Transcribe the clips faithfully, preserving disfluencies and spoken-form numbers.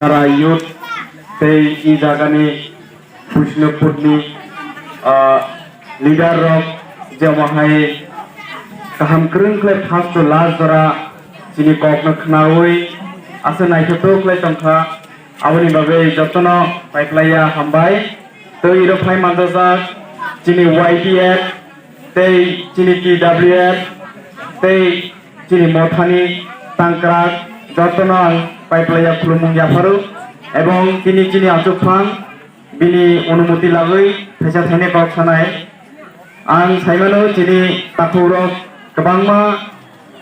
Nara youth tei i jagani Bishnupurni, ah, leader rok jemo hai kaham kwrwng khlai first to last jora chini kokno khnaui asa naithothok khlai tongkha. Aboni bagwi jotono paiklaiya hambai. Tei iro phai manjajak chini Y T F tei chini T W F tei chini mothani tangkrak jotono ang paiplaiya khulumung yapharo, ebong tini chini achukphang bini onumoti lagwi thaisa thainai kok sanai. Ang saimano chini takhukrok kwbangma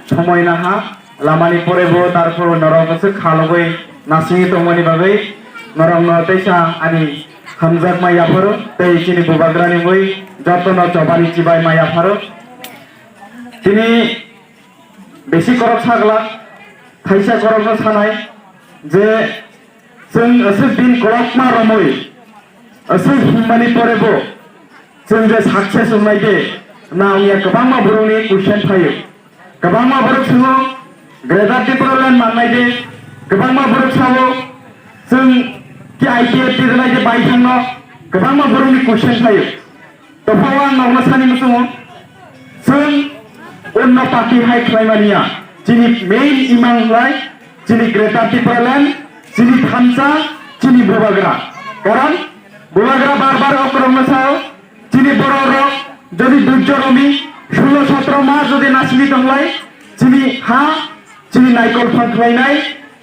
somoi naha lamani porebo, tarpor norok aswk khalogwi nasingwi tongmani bagwi norokno teisa ani hamjakma yapharo tei chini bubagrani mui jotono chobani chibai ma yapharo. Tini bisi korok sagla, thaisa korokno sanai je chwng aswk din kolokma romwi aswk himmani porebo chwng je success wngnai de na wngya, kwbangma borokni question phaio. Kwbangma borok swngo, Greater Tipraland mannai de, kwbangma borok sao, chwng ki I P F T rwnai de bai thangno, kwbangma borokni question phaio. Tophao ang nokno sani muchungo, chwng onno party hai khlaimaniya, chini main imang lai, chini Greater Tipraland, chini thansa, chini bubagra. Karon bubagra bar bar okrokno sao, chini borok rok jodi dujjo romi sulo sotro mas jodi nasini tonglai, chini ha, chini naikol phang khlainai,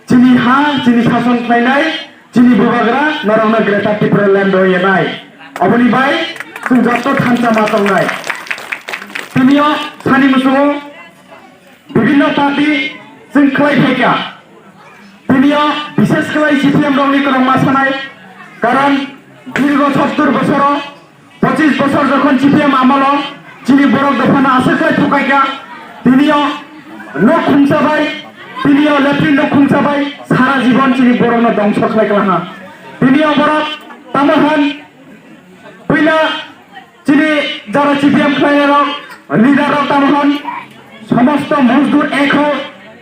chini ha, chini sason khlainai, chini bubagra norokno Greater Tipraland rw yenai. Oboni bai chwng jotto thansa ma tongnai. Tinio sani muchungo bibhinno party chwng khlai phaikha. Tinio bishesh khlai C P M rokni kwrwngma sanai, karon dirgo sottor bosoro, pochis bosor jokhon C P M amolo chini borok dophano aswk khlai thukaikha, tinio nok khungsa bai, tinio latrine nok khungsa bai sara jibon chini borokno dongso khlai klaha. Tinio borok tamo hwn puila chini jara C P M khlainai rok, leader rok tamo hwn, somosto mojdur ek ho,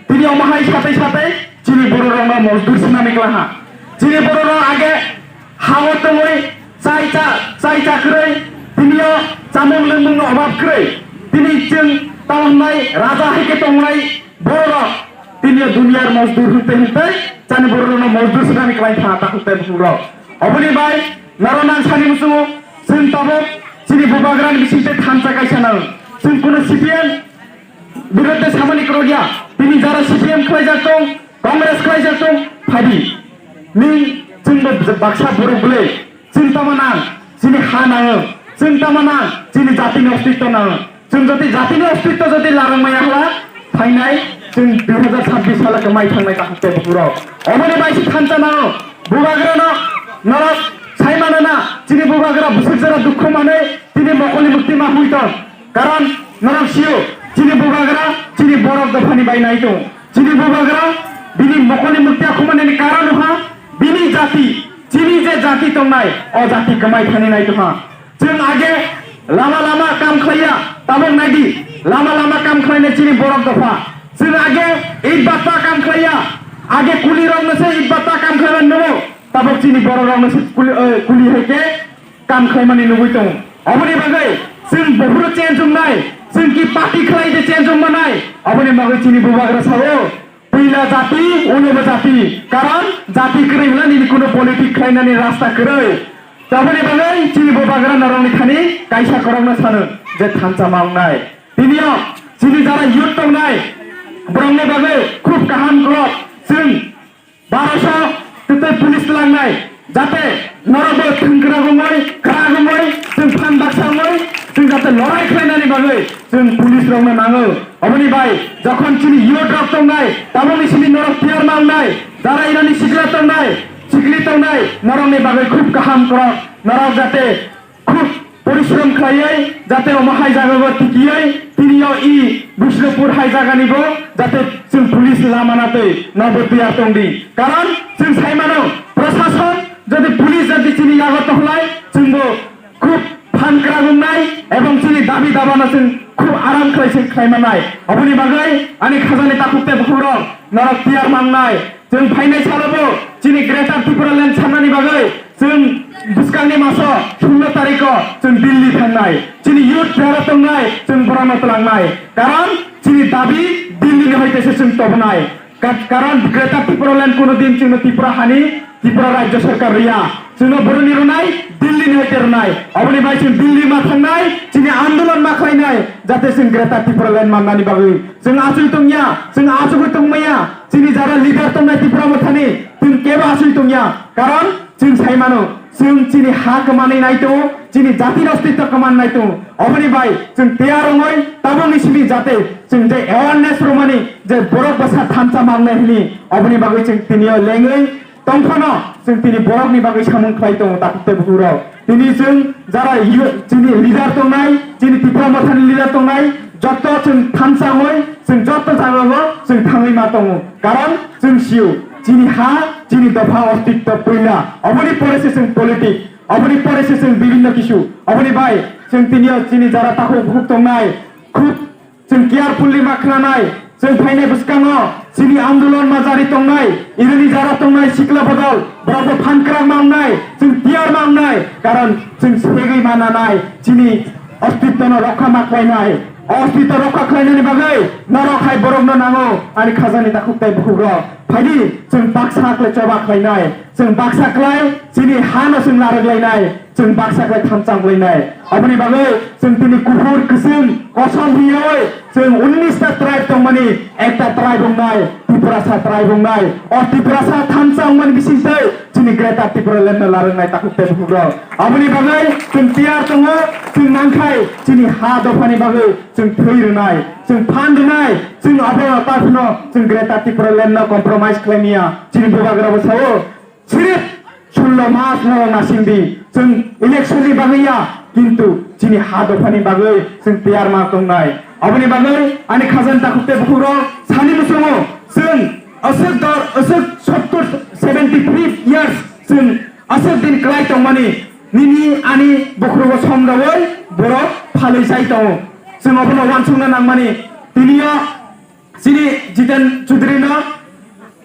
tini omo hai satai satai chini borok rokno mojdur swnamwi klaha. Chini borok rok age hao tongwi chai cha, chai cha kwrwi, tinio chamung lwngmungno obab kwrwi, tini chwng tamo hwnai raja hai khe tongnai borok rok, tinio duniyar mojdur hwnte hwnte chani borok rokno mojdur swnamwi klai kha takhuk tei bukhuk rok. Oboni bai norok nang sani muchungo, chwng tabuk chini bubagrani bisingtwi thansa kaisa nang. Chwng kuno C P M birodhe samani kwrwngya. Tini jara C P M khlaijak tong, Congress khlaijak tong, phadi. Nini chwngbo baksa borok bwle. Chwng tamo nang, chini ha nango. Chwng tamo nang, chini jatini ostitto nango. Chwng jodi jatini ostitto jodi larang maya hwla, phainai chwng dui hazar chabbish salo kwmai thangnai takhuk tei bukhuk rok. Oboni bai se thansa nango. Bubagrano norok sai mano na, chini bubagra bwswk jora dukhu manwi tini mokolni mukti ma hwnwi tong. Karon norok sio, chini bubagra chini borok dophani bai nai tong. Chini bubagra bini mokolni mukti akhumani karon wngkha bini jati, chini je jati tongnai, o jati kwmai thani nai tongkha. Chwng age lama lama kam khlaiya, tabuk naidi, lama lama kam khlainai chini borok dopha. Chwng age it batta kam khlaiya, age kuli rokno se it batta kam khlaiman nugo, tabuk chini borok rokno se kuli, eh, kuli hai khe kam khlaimani nugwi tongo. Oboni bagwi chwng buphuru change wngnai, chwng ki party khlai de change wngmanai, oboni bagwi chini bubagra sao, puila jati, ulobo jati, karon jati kwrwi hwnna nini kuno politic khlainani rasta kwrwi. Taboni bagwi chini bubagra norokni thani kaisa korokno sano je thansa ma wngnai. Tinio chini jara youth tongnai, borokni bagwi khub kaham khulok chwng baroso tei police twlangnai, jate norokbo thwngkwrak wngwi, kwrak wngwi chwng phan baksa wngwi chwng jate lorai khlainani bagwi chwng police rokno nango. Oboni bai jokhon chini youth rok tongnai, tabukni simi norok tiyar ma wngnai, jara irani sikla tongnai, sikli tongnai, norokni bagwi khub kaham khulok, norok jate khub porishrom khlaiwi jate omo hai jagao tikiwi tiniyo i Bishnupur hai jagani bo jate chwng police lama natwi nobo tiyar tongdi. Karon chwng sai mano, prosason jodi police jodi chini yago tohlai chwngbo khub phan kwrak wngnai ebong chini dabi dabano chwng khub aram khlai se khlai mannai. Oboni bagwi ani khajani takhuk tei bukhukrok norok tiyar mangnai. Chwng phainai salobo chini Greater Tipraland sanani bagwi chwng bwskangni maso solo tariko chwng Delhi thangnai. Chini youth jara tongnai chwng borokno twlangnai. Karon chini dabi Delhi ni hoite se chwng tobonai. Ka-, karon Greater Tipraland kuno din chwngno Tripura hani, Tripura Rajya Sarkar riya. Chwngno boroni rwnai, Delhi ni hoite rwnai. Oboni bai chwng Delhi ma thangnai, chini andolon ma khlainai, jate chwng Greater Tipraland mannani bagwi. Chwng achuk tongya, chwng achugwi tongmaya, chini jara leader tongnai Tripura mothani, chwng kebo achuk tongya. Karon chwng sai mano, chwng chini ha kwmanwi nai tongo, chini jatini ostitto kwman nai tongo. Oboni bai chwng tiyar wngwi tabukni simi jate chwng je awareness rwmani je borok bwsa thansa mangnai hwnwi, oboni bagwi chwng tini o lengwi tongphano chwng tini borokni bagwi samung khlai tongo takhuk tei bukhukrok. Tini chwng jara yu-, chini leader tongnai, chini Tipra Mothani leader tongnai, jotto chwng thansa wngwi chwng jotto jagao chwng thangwi ma tongo. Karon chwng sio, chini ha, chini dopha ostitto puila. Oboni pore se chwng politic, oboni pore se chwng bibhinno kisu. Oboni bai chwng tini o chini jara takhuk bukhuk tongnai, khub chwng carefully ma khwnanai, chwng phainai bwskango chini andolon ma jari tongnai, irini jara tongnai sikla bodol, borokbo phan kwrak ma wngnai, chwng tiyar ma wngnai, karon chwng segwi ma nanai, chini ostitto no rokha ma khlainai. O ostitto rokha khlainani bagwi norok hai borokno nango, ani khajani takhuk tei bukhukrok. Phaidi chwng baksa khlai choba khlainai, chwng baksa khlai chini hano chwng narwk lainai. Chwng baksa khlai thansa wnglainai. Aboni bagwi chwng tini kuphur, kwchwng, kosom hiyawi chwng unnish ta tribe tongmani ekta tribe wngnai, Tiprasa tribe wngnai. O Tiprasa thansa wngmani bisingtwi chini Greater Tipraland no larwngnai takhuk tei bukhukrok. Aboni bagwi chwng tiyar tongo, chwng nangkhai chini ha dophani bagwi chwng thwi rwnai, chwng phan rwnai, chwng abo taphano chwng Greater Tipraland no compromise khlaimaya. Chini bubagrabo sao, Sirip sullo mas norok nasingdi, chwng election ni bagwi ya, kintu chini ha dophani bagwi chwng tiyar ma tongnai. Aboni bagwi ani khajani takhuk tei bukhukrok sani muchungo, chwng aswk dor, aswk sottor, seventy three years chwng aswk din kwlai tongmani, nini ani bukhrugo somdaui borok phalwi chai tongo. Chwng obono uansukna nangmani, tini o Chini Jiten Chaudhary no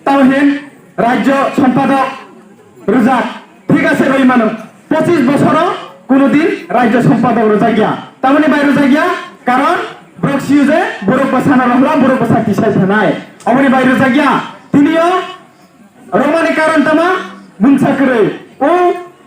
tamo hin Rajya Sampadok rwjak, thik ase rwi mano, pochis bosoro kuno din Rajya Sampadok rwjak ya. Tamoni bai rwjak ya, karon borok siyo je borok bwsano rohla, borok bwsa tisai sanai. Oboni bai rwjak ya. Tini o Romani karon tama mungsa kwrwi. O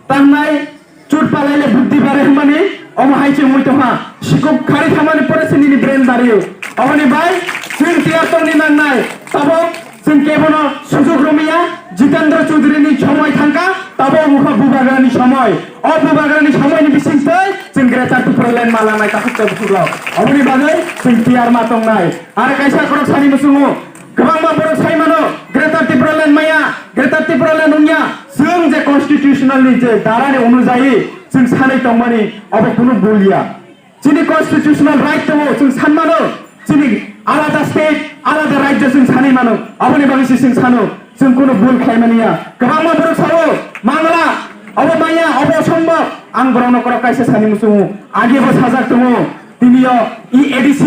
tangnai chut palaile buddhi bare hwnmani omo hai se wngwi tongha. Sikuk khari thamani pore se nini brain bario. Oboni bai chwng tiyar tongni nangnai. Tabok chwng kebono sujuk romia, Jitendra Chaudhary ni somoi thangkha, tabok wngkha bubagrani somoi. O bubagrani somoini bisingtwi chwng Greater Tipraland malangnai takhuk tei bukhukrok. Oboni bagwi chwng tiyar ma tongnai. Aro kaisa khorok sani muchungo, kwbangma borok sai mano, Greater Tipraland maya, Greater Tipraland wngya. Chwng je constitutional ni je dara ni onujayi chwng sanwi tongmani, obo kunu bul ya. Chini constitutional right tongo, chwng san mano, chini alada state, alada rajya chwng sanwi mano, aboni bagwi se chwng sano, chwng kunu bul khlai mani ya. Kwbangma borok sao, Mangla, obo maya, obo sombok, ang borokno khorok kaisa sani muchungo, age bo sajak tongo, tini o i A D C,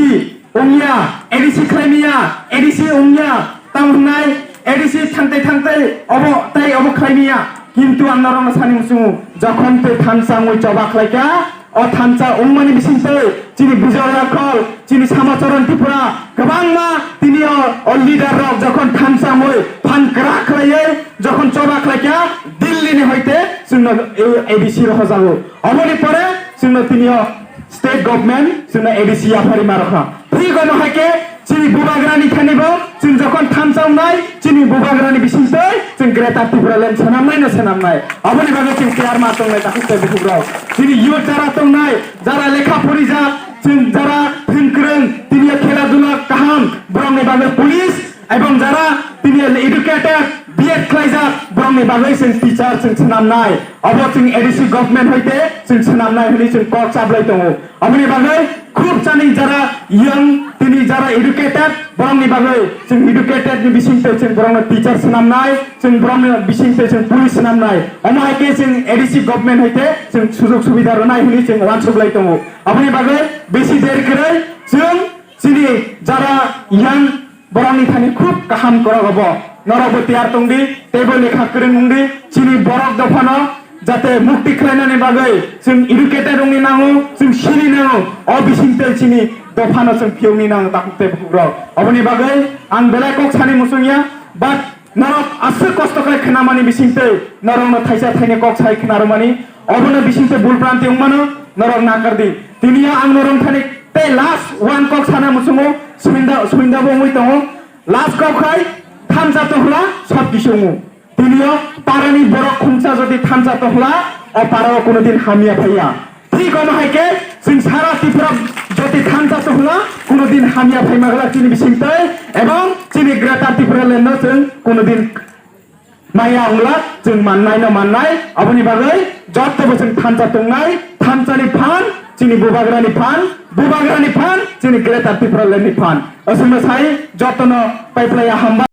Wngya, A D C khlaimaya, A D C wngya, tamo hwnai A D C thangtai thangtai obo tai obo khlaimaya. Kintu ang norokno sani muchungo, jokhon tei thansa wngwi choba khlaikha, o thansa wngmani bisingtwi chini Bijoy Rakhol, chini Samacharan Tripura, kwbangma tini o, o leader rok jokhon thansa wngwi phan kwrak khlaiwi jokhon choba khlaikha, Delhi ni hoite chwngno A D C rohojago. Oboni pore chwngno tini o State government chwngno A D C yaphari ma rwkha. Thik omo hai khe chini bubagrani thani bo chwng jokhon thansa wngnai, chini bubagrani bisingtwi chwng Greater Tipraland swnamnai no swnamnai. Aboni bagwi chwng tiyar ma tongnai takhuk tei bukhukrok. Chini youth jara tongnai, jara lekha phorijak, chwng jara thwngkwrwng, tini o khela dula kaham, borokni bagwi police, Ebong jara tini educated, B Ed khlaijak, borokni bagwi chwng teacher chwng swnamnai. Obo chwng A D C government hoite chwng swnamnai hwnwi chwng kok chablai tongo. Oboni bagwi khub chani jara young, tini jara educated, borokni bagwi chwng educated ni bisingtwi chwng borokno teacher swnamnai, chwng borokni bisingtwi chwng police swnamnai. Omo hai khe chwng A D C government hoite chwng sujog subida rwnai hwnwi chwng uansuklai tongo. Oboni bagwi bisi der kwrwi chwng chini jara young borokni thani khub kaham kwrwng obo. Norokbo tiyar tongdi, teibo lekha kwrwng wngdi, chini borok dophano jate mukti khlainani bagwi chwng educated wngni nango, chwng sini nango, o bisingtwi chini dophano chwng phiyokni nango takhuk tei bukhukrok. Oboni bagwi ang belai kok sani muchungya, but norok aswk kosto khlai khnamani bisingtwi norokno thaisa thaini kok sai khnarwmani, obono bisingtwi bul pranti wngmano norok nakardi. Tiniyo ang norok thani tei last one kok sana muchungo, swinda, swindabo wngwi tongo. Last kok khai thansa tohla sob kisi wngo. Tiniyo parani borok khungsa jodi thansa tohla, o parao kuno din hamya phaiya. Thik omo hai khe chwng sara Tripura jodi thansa tohla, kuno din hamya phaima glak chini bisingtwi, ebong chini Greater Tipraland no chwng kuno din maya wngla, chwng mannai no mannai. Aboni bagwi jotto bo chwng thansa tongnai, thansani phan chini bubagrani phan, bubagrani phan chini Greater Tipraland ni phan. Aswkno sai jottono paiplaiya hambai.